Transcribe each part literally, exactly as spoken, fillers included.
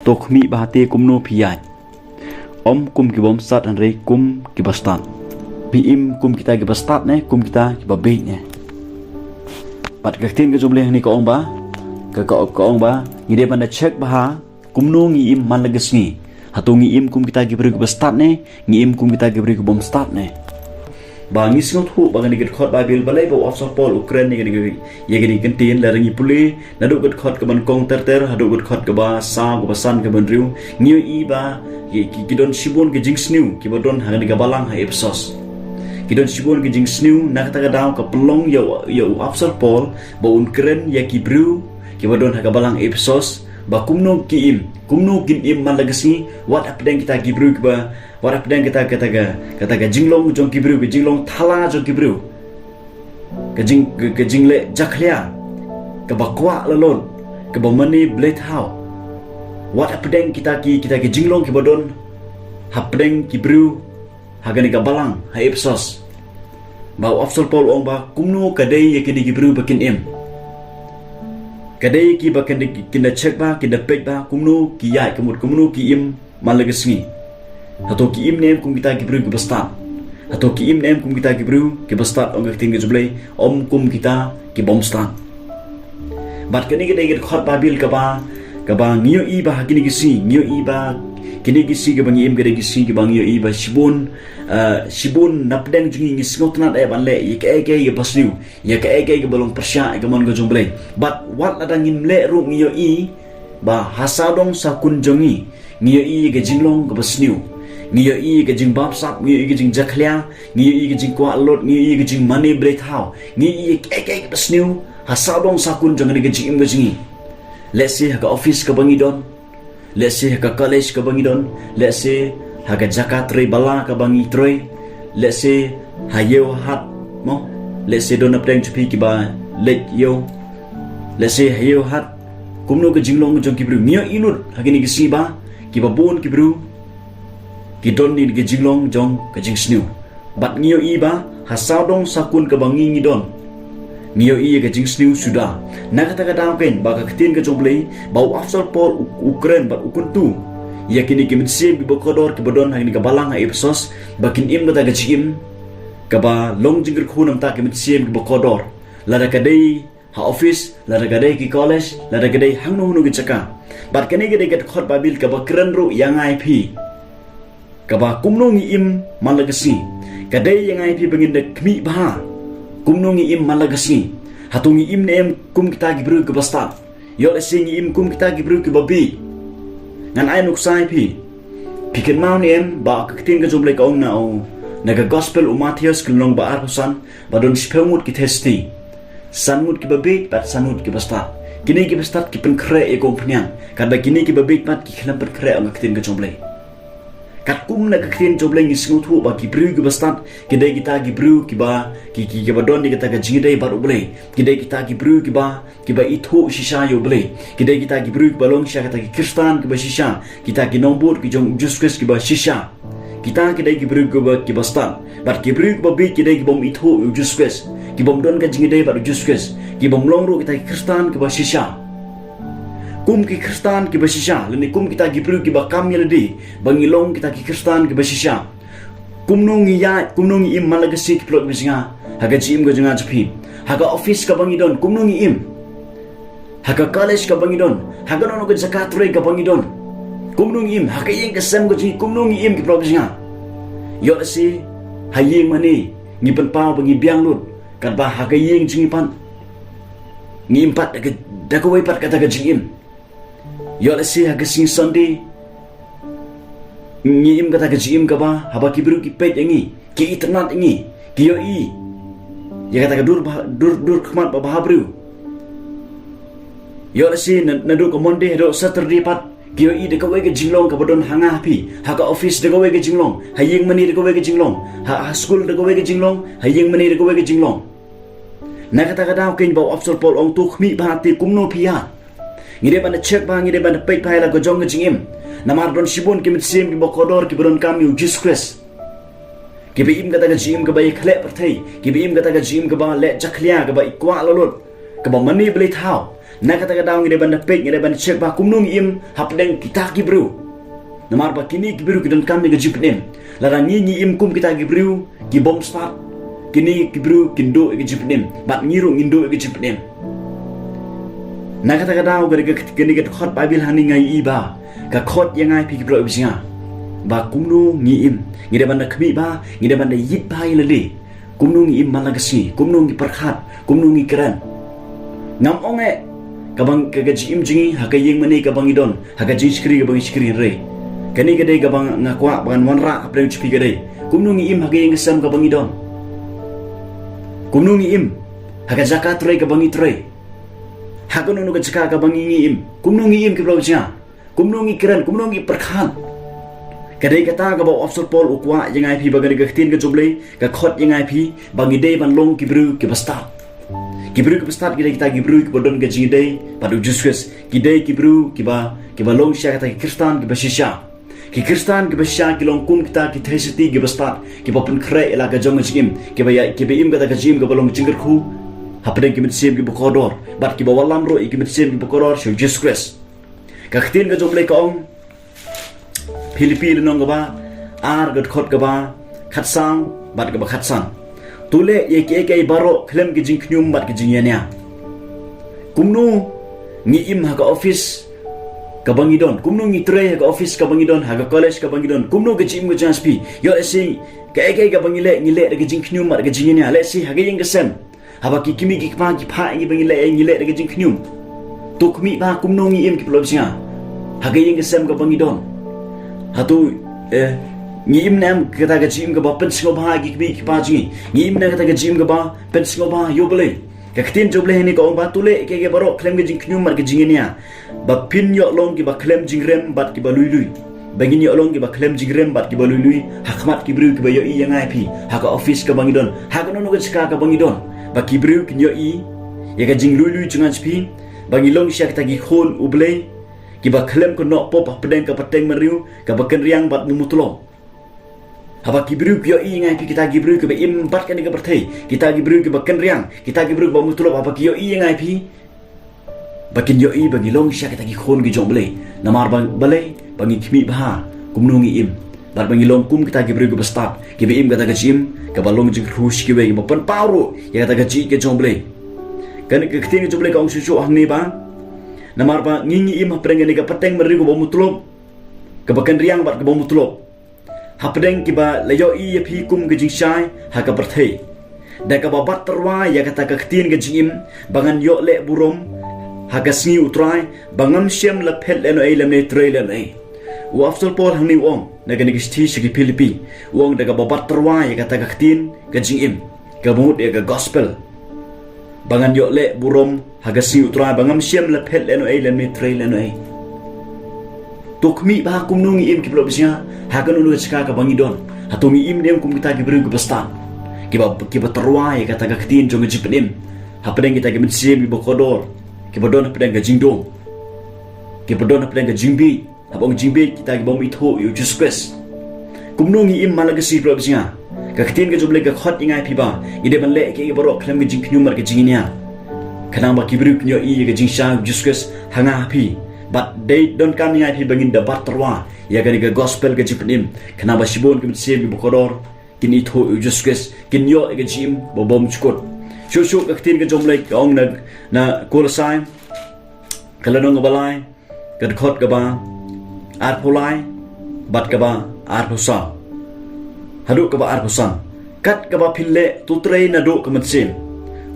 to khmih bha te kumno phi ïaid. Ym kum ki bym stad hynrei kum ki ba stad. Phi im kum kita ki ba stad ne, kum kita ki ba bieit ne. Bad ka ktien ka jong U Blei hangne ka ong ba, ka, ka, ka ong ba, ngi dei ban da check bha kumno ngi im man la ka sngi. Hato ngi im kum kita ki briew ki ba stad ne, ngi im kum kita ki briew ki bym stad ne. Ba ngi sngewthuh ba kane ka dkhot Baibl balei ba u Apostol Paul u kren ïa kane ka, ïa kane ka ktien, lada ngi pule naduh ka dkhot kaba nyngkong ter ter haduh ka dkhot kaba saw, kaba san, kaba hynriew, ngi ïohi ba ki, ki, ki don shibun ki jingsniew kiba don ha kane ka balang ha Ephesos. Ki don shibun ki jingsniew, na kata ka daw ka pynlong ïa u, ïa u Apostol Paul ba un kren ïa ki briew kiba don ha ka balang Ephesos ba kumno ki im, kumno kin im man la ka sngi, wat hapdeng kita ki briew kiba, wat hapdeng kita, kita ka, kita ka jinglong jong ki briew, ka jinglong thala jong ki briew, ka jing, ka, ka jingleh jakhlia, kaba kwah la lut, kaba mane blei thaw. Wat hapdeng kita ki, kita ki jinglong kiba don hapdeng ki briew ha kane ka balang ha Ephesos. Ba u Apostol Paul u ong ba kumno ka dei ïa kine ki briew ba kin im. Ka dei ki ba kin da, kin da check ba, kin da peit ba kumno ki ïaid ka mut, kumno ki im man la ka sngi. Hato ki im ne em kum kita ki briew ki ba stad. Hato ki im ne em kum kita ki briew ki ba stad, ong ka ktien ka jong U Blei, ym kum kita ki bym stad. Bad kane ka dei ka dkhot Baibl kaba, kaba ngi ïohi ba ha kine ki sngi, ngi ïohi ba kine ki sngi kaba ngi im, ka dei ki sngi kaba ngi ïohi ba shibun, eh, shibun na pdeng jong ngi ngi sngewtynnat eh ban leh ïa kaei kaei kaba sniew, ïa kaei kaei kaba long pyrshah ïa ka mon ka jong U Blei. Bad wat lada ngim leh ruh ngi ïohi ba ha sawdong sawkun jong ngi ngi ïohi ïa ka jinglong kaba sniew. Ngi ïohi ïa ka jingbamsap, ngi ïohi ïa ka jingjakhlia, ngi ïohi ïa ka jingkwah lut, ngi ïohi ïa ka jingmane blei thaw, ngi ïohi ïa kaei kaei kaba sniew ha sawdong sawkun jong kane ka jingim ka jong ngi. Lehse ha ka office kaba ngi don, lehse ha ka college kaba ngi don, lehse ha ka jaka trei bala kaba ngi trei, lehse ha ïew hat, mo, lehse don na pdeng jong phi kiba leit ïew, lehse ha ïew hat. Kumno ka jinglong jong ki briew? Ngi ïohi lut ha kine ki sngi ba kiba bun ki briew ki don ïa ka jinglong jong ka jingsniew. Bad ngi ïohi ba ha sawdong sawkun kaba ngi ngi don, ngi ïohi ïa ka jingsniew suda. Na kata ka daw keiñ ba ka ktien ka jong U Blei, ba u Apostol Paul u, u kren bad u kyntu ïa kine ki mynsiem kiba kordor kiba don ha kane ka balang ha Ephesos ba kin im kata ka jingim kaba long jingkyrkhu na ka bynta ki mynsiem kiba kordor. Lada ka dei ha office, lada ka dei ki college, lada ka dei hangno hangno ki jaka. Bad kane ka dei ka dkhot Baibl kaba kren ruh ïa nga ïa phi, kaba kumno ngi im man la ka sngi. Ka dei ïa nga ïa phi ba ngin da khmih bha kumno ngi im man la ka sngi. Hato ngi im ne em kum kita ki briew kiba stad? Ïoh lehse ngi im kum kita ki briew kiba bieit. Ngan ai nuksa ïa phi. Phi kynmaw ne em ba ka ktien ka jong U Blei ka ong na u, na ka gospel u Mathaios ka lynnong ba arphew san, ba don shiphew ngut ki theisotti. San ngut kiba bieit bad san ngut kiba stad. Kine kiba stad ki pynkhreh ïa ka umphniang, katba kine kiba bieit pat ki khlem pynkhreh, ong ka ktien ka jong U Blei. Katkum na ka ktien jong U Blei ngi sngewthuh ba ki briew kiba stad ki dei kita ki briew kiba, ki, ki, kiba don ïa kata ka jingïadei bad U Blei. Ki dei kita ki briew kiba, kiba ithuh shisha ïa U Blei. Ki dei kita ki briew kiba long shisha kita ki Khristan kiba shisha, kita ki nongbud ki jong U Jisu Khrist kiba shisha. Kita ki dei ki briew kiba, kiba stad. Bad ki briew kiba bieit ki dei ki bym ithuh ïa U Jisu Khrist, ki bym don ka jingïadei bad U Jisu Khrist, ki bym long ruh kita ki Khristan kiba shisha. Kum ki Khristan kiba shisha, lane kum kita ki briew kiba kam ïa lade ba ngi long kita ki Khristan kiba shisha, kumno ngi ïaid, kumno ngi im man la ka sngi, ki paralok kiba jong nga, ha ka jingim ka jong nga jong phi? Ha ka office kaba ngi don, kumno ngi im? Ha ka college kaba ngi don, ha kano kano ka jaka trei kaba ngi don, kumno ngi im? Ha ka ïing ka sem ka jong ngi, kumno ngi im, ki paralok kiba jong nga? Ïoh lehse ha ïing mane ngi pynpaw ba ngi biang lut, katba ha ka ïing jong ngi pat ngi im pat da ka, da kawei pat kata ka jingim. Ïoh lehse ha ka sngi Sunday ngi im kata ka jingim kaba haba ki briew ki peit ïa ngi, ki itynnad ïa ngi, ki ïohi ïa kata ka dur bha-, dur, dur khmat ba bha briew. Ïoh lehse na, naduh ka Monday haduh Saturday pat ki ïohi da kawei ka jinglong kaba don ha nga ha phi. Ha ka office da kawei ka jinglong, ha ïing mane da kawei ka jinglong, ha, ha school da kawei ka jinglong, ha ïing mane da kawei ka jinglong. Na kata ka daw keiñ ba u Apostol Paul u ong, to khmih bha te kumno phi ïaid. Ngi dei ban da check bha, ngi dei ban da peit bha ïa la ka jong ka jingim. Namar don shibun ki mynsiem kiba kordor kiba donkam ïa U Jisu Khrist, kiba im kata ka jingim kaba ïakhleh pyrthei, kiba im kata ka jingim kaba leh jakhlia, kaba ikwah la lut, kaba mane blei thaw. Na kata ka daw ngi dei ban da peit, ngi dei ban da check ba kumno ngi im hapdeng kita ki briew. Namar ba kine ki briew ki donkam ïa ka jingpynim. Lada ngi ngi im kum kita ki briew ki bym stad, kine ki briew kin duh ïa ka jingpynim bad ngi ruh ngin duh ïa ka jingpynim. Na kata ka daw ka, ka, kane ka dkhot Baibl hangne nga ïohi ba ka khot ïa ngi phi ki briew ba jngai ba kumno ngi im. Ngi dei ban da khmih ba, ngi dei ban da ïit ba ïa lade. Kumno ngi im man la ka sngi, kumno ngi pyrkhat, kumno ngi kren. Ngam ong eh kaba ka, ka jingim jong ngi ha ka ïing mane kaba ngi don, ha ka jingshakri kaba ngi shakri, hynrei kane ka dei kaba nga kwah ba ngan wanrah hapdeng jong phi, ka dei kumno ngi im ha ka ïing ka sem kaba ngi don. Kumno ngi im ha ka jaka trei kaba ngi trei. Ha kano kano ka jaka kaba ngi, ngi im, kumno ngi im ki briew ba jngai. Kumno ngi kren, kumno ngi pyrkhat. Ka dei kata kaba u Apostol Paul u kwah ïa ngi phi ba kane ka ktien ka jong U Blei ka khot ïa ngi phi ba ngi dei ban long ki briew kiba stad. Ki briew kiba stad ki dei kita ki briew kiba don ka jingïadei bad U Jisu Khrist. Ki dei ki briew kiba, kiba long shisha kita ki Khristan kiba shisha. Ki Khristan kiba shisha ki long kum kita ki Theisotti kiba stad, kiba pynkhreh ïa la ka jong ka jingim, kiba ïa, kiba im kata ka jingim kaba long jingkyrkhu hapdeng ki mynsiem kiba kordor bad kiba wallam ruh ïa ki mynsiem kiba kordor sha U Jisu Khrist. Ka ktien ka jong U Blei ka ong, Philippi lynnong kaba ar, ka dkhot kaba khatsaw bad kaba khatsan: To leh ïa kiei kiei baroh khlem ka jingkhñium bad ka jingïania. Kumno ngi im ha ka office kaba ngi don, kumno ngi trei ha ka office kaba ngi don, ha ka college kaba ngi don, kumno ka jingim ka jong ngi, ïoh lehse kaei kaei kaba ngi leh, ngi leh da ka jingkhñium bad ka jingïania, lehse ha ka ïing ka sem. Haba ki kmie ki kpa ki phah ïa ngi ba ngi leh, ngi leh da ka jingkhñium. To khmih ba kumno ngi im ki paralok ba jngai ha ka ïing ka sem kaba ngi don. Hato, eh, ngi im ne em kata ka jingim kaba pynsngewbha ïa ki kmie ki kpa jong ngi? Ngi im ne em kata ka jingim kaba pynsngewbha ïa U Blei? Ka ktien jong U Blei hangne ka ong ba to leh ïa kiei kiei baroh khlem ka jingkhñium bad ka jingïania, ba phin ïoh long kiba khlem jingrem bad kiba lui lui. Ba ngin ïoh long kiba khlem jingrem bad kiba lui lui ha khmat ki briew kiba ïohi ïa ngi phi ha ka office kaba ngi don, ha kano kano ka jaka kaba ngi don. Ba ki briew kin ïohi ïa ka jinglui lui jong ngi phi, ba ngi long shisha kita ki khun U Blei kiba khlem kynnoh pop hapdeng ka pateng mariu kaba kynriang bad bym mutlop. Haba ki briew ki ïohi ïa ngi phi, kita ki briew kiba im bad kane ka pyrthei, kita ki briew kiba kynriang, kita ki briew kiba mutlop, haba ki ïohi ïa ngi phi, ba kin ïohi ba ngi long shisha kita ki khun ki jong U Blei. Namar ba balei? Ba ngi khmih bha kumno ngi im bad ba ngi long kum kita ki briew kiba stad, kiba im kata ka jingim kaba long jingkyrkhu sha kiwei, kiba pynpaw ruh ïa kata ka jingïeit ka jong U Blei. Kane ka ktien ka jong U Blei ka ong shuh shuh hangne ba namar ba ngi ngi im hapdeng kane ka pateng mariu kaba mutlop, kaba kynriang bad kaba mutlop, hapdeng kiba la ïohi ïa phi kum ka jingshai ha ka pyrthei, da kaba bat tyrwa ïa kata ka ktien ka jingim ba ngan ïoh leh burom ha ka sngi U Trai, ba ngam shym la phet lehnohei lymne trei lehnohei. U Apostol Paul hangne u ong na kane ka shithi sha ki Philippi, u ong da kaba bat tyrwa ïa kata ka ktien ka jingim, ka mut ïa ka gospel, ba ngan ïoh leh burom ha ka sngi U Trai, ba ngam shym la phet lehnohei lymne trei lehnohei. To khmih ba kumno ngi im ki paralok ba jngai ha kano kano ka jaka kaba ngi don. Hato ngi im ne em kum kita ki briew kiba stad, kiba, kiba tyrwa ïa kata ka ktien jong ka jingpynim hapdeng kita ki mynsiem kiba kordor kiba don hapdeng ka jingdum, kiba don hapdeng ka jingbieit, haba ong jingbieit, kita kibym ithuh ïa U Jisu Khrist? Kumno ngi im man la ka sngi, paralok ba jngai? Ka ktien ka jong U Blei ka khot ïa ngi phi ba ngi dei ban leh kiei kiei baroh khlem ka jingkhñium bad ka jingïania, khnang ba ki briew kin ïohi ïa ka jingshai U Jisu Khrist ha nga ha phi. Bad dei donkam ïa ngi phi ba ngin da bat tyrwa ïa kane ka gospel ka jingpynim, khnang ba shibun ki mynsiem kiba kordor kin ithuh ïa U Jisu Khrist, kin ïoh ïa ka jingim ba bymjukut. Shuh shuh ka ktien ka jong U Blei ka ong na, na Kolosai, ka lynnong kaba lai, ka dkhot kaba arphew lai bad kaba arphew saw haduh kaba arphew san: Kat kaba phin leh, to trei naduh ka mynsiem,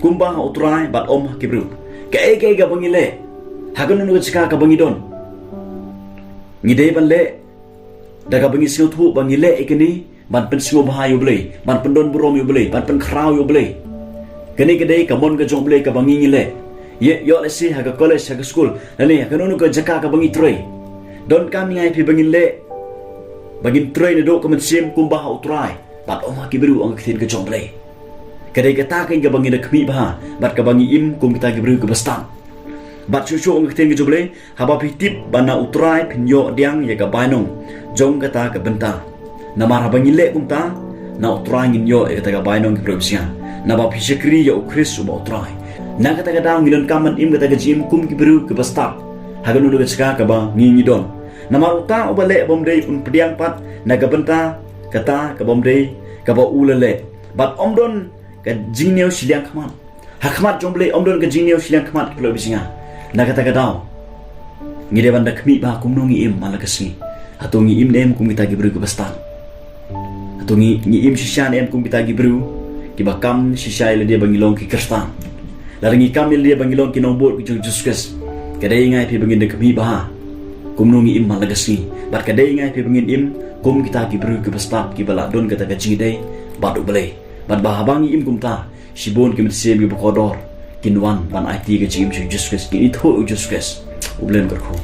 kumba ha U Trai bad ym ha ki briew. Kaei kaei kaba ngi leh, ha kano kano ka jaka kaba ngi don, ngi dei ban leh da kaba ngi sngewthuh ba ngi leh ïa kane ban pynsngewbha ïa U Blei, ban pyndonburom ïa U Blei, ban pynkhraw ïa U Blei. Kane ka dei ka mon ka jong U Blei kaba ngi ngi leh. Ïoh, ïoh lehse ha ka college, ha ka skul, lane ha kano kano ka jaka kaba ngi trei, donkam ïa ngi phi ba ngin leh, ba ngin trei naduh ka mynsiem kumba ha U Trai bad ym ha ki briew, ong ka ktien ka jong U Blei. Ka dei kata ka ïing kaba ngi da khmih bha bad kaba ngi im kum kita ki briew kiba stad. Bad shuh shuh ong ka ktien ka jong U Blei, haba phi tip ba na U Trai phin ïoh pdiang ïa ka bainong jong kata ka bynta. Namar haba ngi leh kumta, na U Trai ngin ïoh ïa kata ka bainong, ki paralok ba jngai, naba phi shakri ïa U Khrist uba U Trai. Na kata ka daw ngi donkam ban im kata ka jingim kum ki briew kiba stad ha kano kano ka jaka kaba ngi ngi don. Namar uta uba leh bym dei un pdiang pat na ka bynta kata ka bym dei kaba u la leh. Bad ym don ka jingniew shiliang khmat. Ha khmat jong U Blei ym don ka jingniew shiliang khmat, ki paralok ba sngewbha. Na kata ka daw ngi dei ban da khmih ba kumno ngi im man la ka sngi. Hato ngi im ne em kum kita ki briew kiba stad? Hato ngi, ngi im shisha ne em kum kita ki briew kiba kam shisha ïa lade ba ngi long ki Khristan? Lada ngi kam ïa lade ba ngi long ki nongbud ki jong U Jisu Khrist, ka dei ngai phi ba ngin da khmih ba kumno ngi im man la ka sngi. Bad ka dei ngai phi ba ngin im kum kita ki briew kiba stad, kiba la don kata ka jingïadei bad U Blei. Bad ba haba ngi im kumta, shibun ki mynsiem kiba kordor kin wan ban aiti ka jingim sha U Jisu Khrist, kin ithuh ïa U Jisu Khrist. U Blei un kyrkhu.